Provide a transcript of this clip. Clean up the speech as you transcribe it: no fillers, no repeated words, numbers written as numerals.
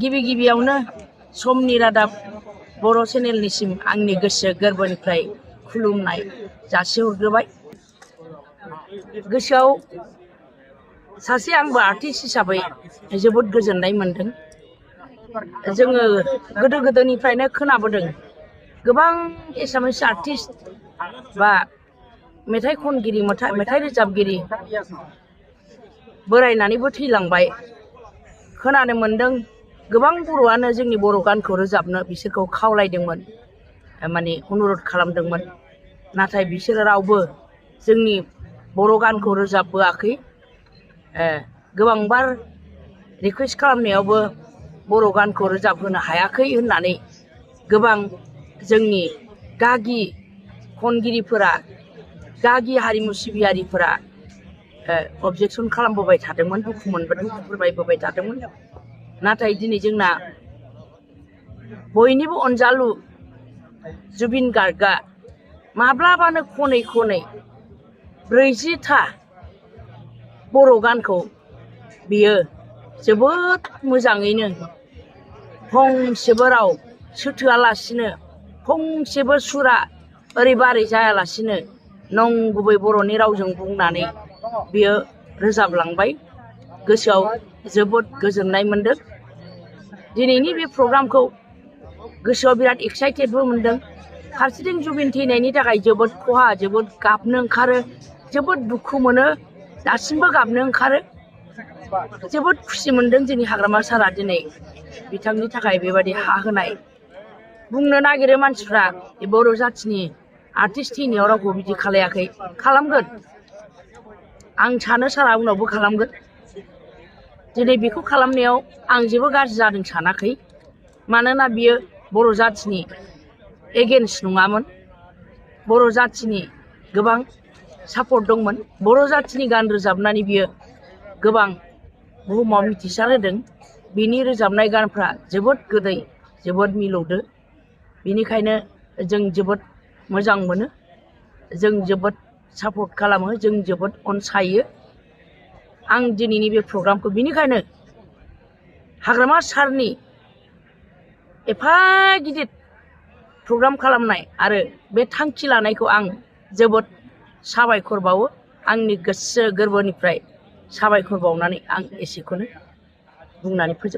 गिबि गिबियावनो समनि रादाब बर' चेनेलनिसिम आंनि गोसो गोरबोनिफ्राय खुलुमनाय जासिहरग्रोबाय। गोसोआव सासे आंबो आर्टिस्ट हिसाबै जोबोद गोजोननाय मोनदों। जोङो गोदोनिफ्रायनो खोनाबोदों गोबां एसामिस आर्टिस्ट बा मेथाइ खनगिरि मेथाइ रोजाबगिरि बोरायनानैबो थैलांबाय। खोनानो मोनदों गोबां बर'आनो जोंनि बर' गानखौ रोजाबनो बिसोरखौ खावलायदोंमोन, माने अनुरद खालामदोंमोन, नाथाय बिसोरो रावबो जोंनि बर' गानखौ रोजाबबोआखै। गोबांबार रिकुवेस्ट खालामनायावबो बर' गानखौ रोजाबहोनो हायाखै होननानै गोबां जोंनि गागि खनगिरिफोरा, गागि हारिमु सिबियारिफोरा अबजेक्सन खालामबोबाय थादोंमोन, दुखु फोरमायबोबाय थादोंमोन। नाथाय दिनै जोंना बयनिबो अनजालु जुबिन गार्गआ माब्लाबानो खनै खनै 40था बर' गानखौ बियो जोबोद मोजाङैनो फंसेबो राव सोथोआलासिनो, फंसेबो सुरा ओरैबारै जायालासिनो नंगुबै बर'नि रावजों बुंनानै बियो रोजाबलांबाय। गोसोआव जोबोद गोजोननाय मोनदों। दिनैनि बे प्रग्रामखौ गोसोआव बिराद एक्साइटेडबो मोनदों। फारसेथिं जुबिन थैनायनि थाखाय जोबोद खहा, जोबोद गाबनो ओंखारो, जोबोद दुखु मोनो, दासिमबो गाबनो ओंखारो। जोबोद खुसि मोनदों जोंनि हाग्रामा सारआ दिनै बिथांनि थाखाय बेबायदि हा होनाय। बुंनो नागिरो मानसिफ्रा बर' जाथिनि आर्टिस्ट थैनायाव रावखौ बिदि खालायाखै, खालामगोन। आं सानो सारआ उनावबो खालामगोन। दिनै बेखौ खालामनायाव आं जेबो गाज्रि जादों सानाखै, मानोना बियो बर' जाथिनि एगेन्स्ट नङामोन। बर' जाथिनि गोबां सापर्ट दंमोन। बर' जाथिनि गान रोजाबनानै बियो गोबां बुहुमाव मिथिसार होदों। बिनि रोजाबनाय गानफ्रा जोबोद गोदै, जोबोद मिलौदो। बिनिखायनो जों जोबोद मोजां मोनो, जों जोबोद सापर्ट खालामो, जों जोबोद अनसायो। आं दिनैनि बे प्रग्रामखौ बिनिखायनो हाग्रामा सारनि एफा गिदिर प्रग्राम खालामनाय आरो बे थांखि लानायखौ आं जोबोद साबायखर बावो। आंनि गोसो गोरबोनिफ्राय साबायखर बावनानै आं एसेखौनो बुंनानै फोजोब